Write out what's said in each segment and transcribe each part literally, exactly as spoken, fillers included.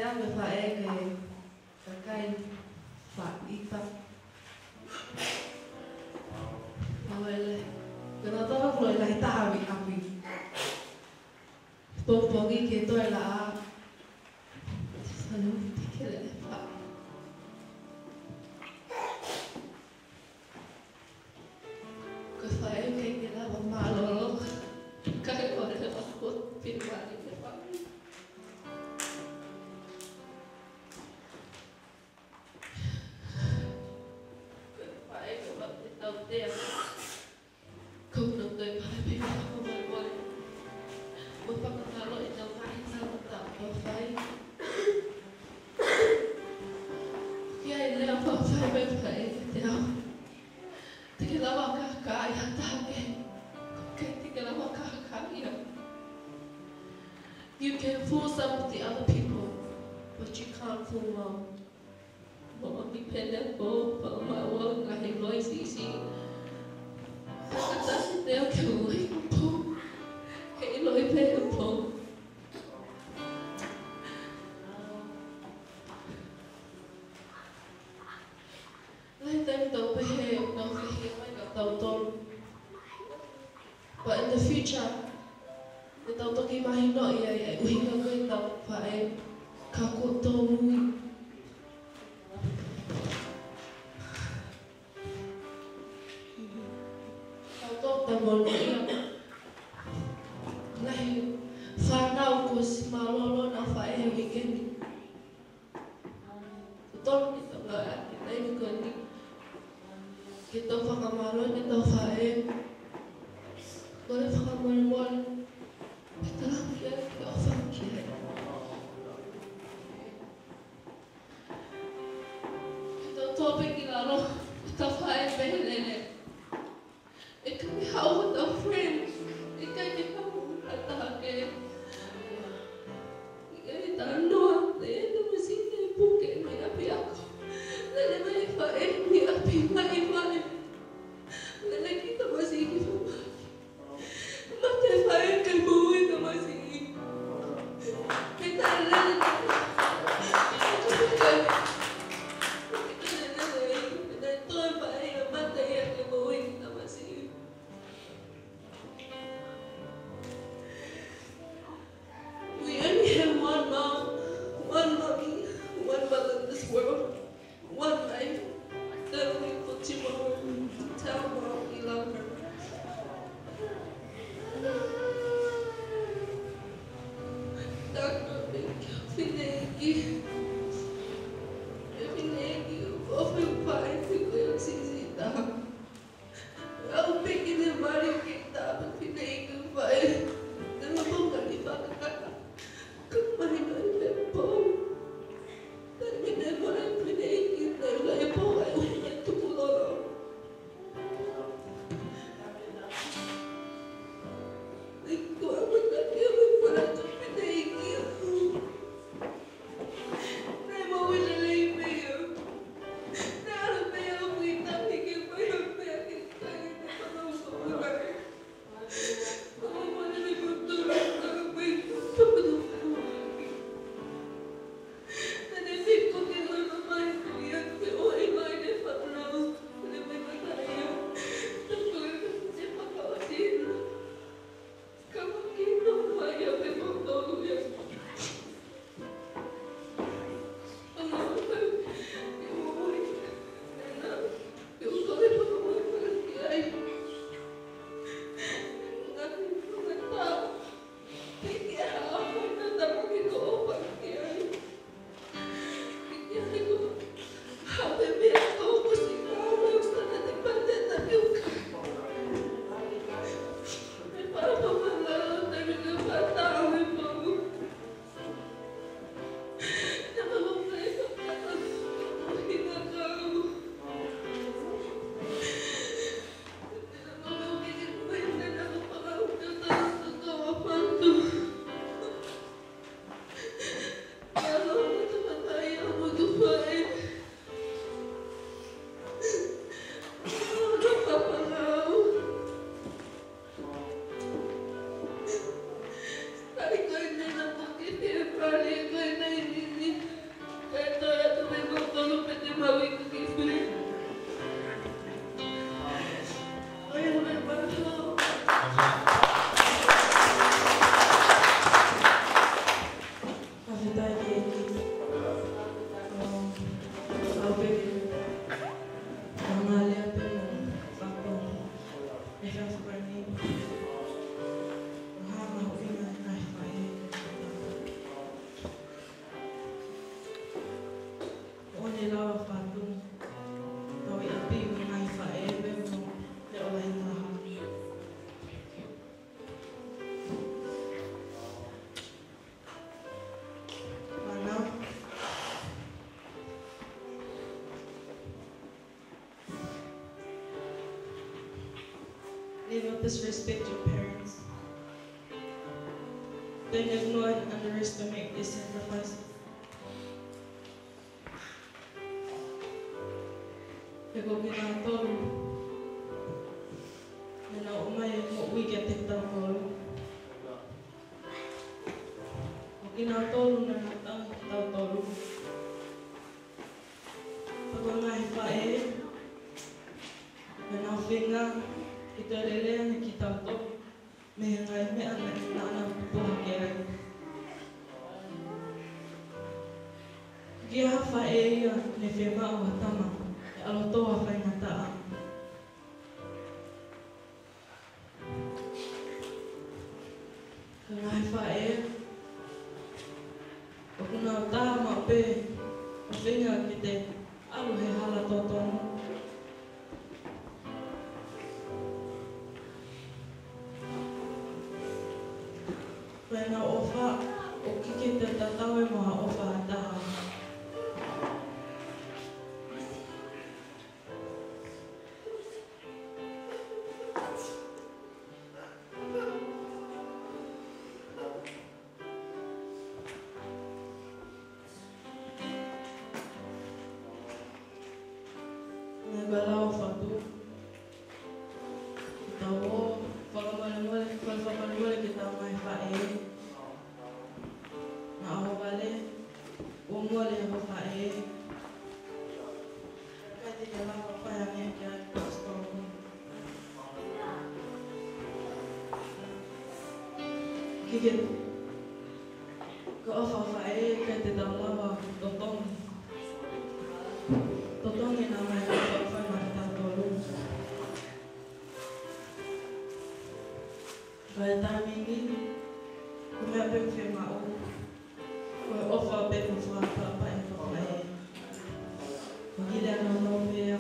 Anga faʻē ke kakai faʻita. Ko e lahi, ko e taha ko e lahi taha ʻi ʻapi. Pongipongi ke toe laʻā. Sano te ke le fa. Ko e faʻē ʻikai ke lava mālōlō. Kae ʻoua leva kuo pili mai ke faʻē. Ko e faʻē ko e faʻē tautea. Ko hono toe pale pē fakamolemole. Mo fakamālō ʻi he ngaahi tau ʻoku fai. Ki ai lea ʻoku fai mai faʻē kiate au. Te ke lava kākaaʻi ha taha kehe. Ko e ʻikai te ke lava kākaaʻi au. You can fool some of the other people, but you can't fool mom. Mom, mi pele ko, pa ma wa la he loi si si. Fakatasi te o ke loi ko. He loi pe ko. Lahi taimi tau pehē, tau pehē mai ka tau tolu. But in the future, te tau toki mahinoʻi ai, ʻa e ʻuhinga ko ē ʻetau faʻē ka kuo tōmui. Tau tō tau mono ia. Lahi fānau kuo ʻosi mālōlō ʻenau faʻē he uike ni. Totonu ke tau ngāueʻaki e taimi ko eni ke tau fakamālō ki heʻetau faʻē. Kole fakamolemole. Ke tau lava ki ai, ke ʻofa ki ai. Ke tau tō pē ki lalo, ke tau faʻē pē he lele. ʻIkai ke haʻu hotau friends, ʻikai ke haʻu ha taha kehe. ʻIkai ke talanoa, ne ʻi ai e tamasiʻi ne puke mei ʻapiako. Lele mai e faʻē mei ʻapi, mai e faʻē. Lele ki he tamasiʻi ki fafaki. Mate e faʻē kae moʻui e tamasiʻi. Pea lele. Pea toe faʻē ia, mate ia kae moʻui e tamasiʻi. We only have one mom, one mommy, one mother in this world, one life. That we put tomorrow to tell mom we love her. Doctor, thank you. Thank you. Thank you. Open fire to go to Caesar. Au pē ki he mali ke tāpapinei ke fai. Te ma ponga ni fakakata. Ka mai mai me pō. Te me ne mali pinei ki te lai pō ai ui mai tuku lolo. Te kua me ka ke me fai tāpapinei ki au. Ko e hā e mahuʻinga ʻo e ngaahi faʻē? ʻOku ne lava ʻo fatu, tau ʻi ʻapi mo e ngaahi faʻē pea mo e leʻo lahi taha. Fānau. Never disrespect your parents. Don't ignore and underestimate their sacrifices. He ko kinautolu naʻa nau ʻomai e moʻui kiate kitautolu. Ko kinautolu naʻa nau tauhi kitautolu. Pea ko e ngaahi faʻē naʻa nau feinga ke toe lelei ange kitautolu mei he ngaahi meʻa naʻa nau tupu hake ai. Ko e hā e faʻē ia naʻe fiemaʻu ʻe he tama ke ʻalu ʻo tō ha faingataʻa? Ko e ngaahi faʻē ʻoku nau tā maʻu pē ʻo feinga ke te ʻalu he hala totonu. Ko ʻenau ʻofa ʻoku ʻikai ke tatau ia mo ha ʻofa ʻa ha taha. Naʻe ʻikai lava ʻo fatu. Tau ō fakamolemole, fakamolemole ki heʻetau ngaahi faʻē. Naʻa ʻohovale, ʻohovale hoʻo faʻē. ʻIkai te ke lava ʻo fai ha meʻa ki ai, Pastor. ʻIkai ke, ko e ʻofa ʻa e faʻē ʻikai te tau lava ʻo totongi. Totongi naʻa mai ʻo fai maʻatautolu. Ka ʻi he taimi ni, ko e meʻa pē ʻoku fiemaʻu, ko e ʻofa pē mo e fakatapu ʻa e faʻē. Ko e hili anō pē ia.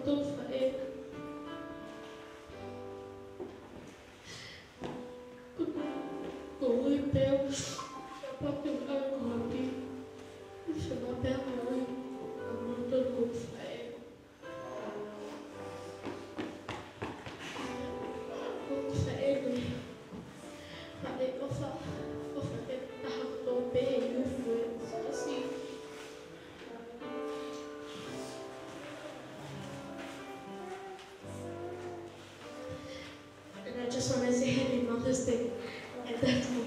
Tau faʻē. Ko, ko ui pē au, ʻa patu ai ko hapi. Sema pē au ui, ʻa moto ko faʻē. Ko faʻē ko e faʻē ʻofa, ʻofa pē taha kotoa pē ʻi he ʻufu ʻo e fasi. And I just wanna say happy Mother's Day. And that's all.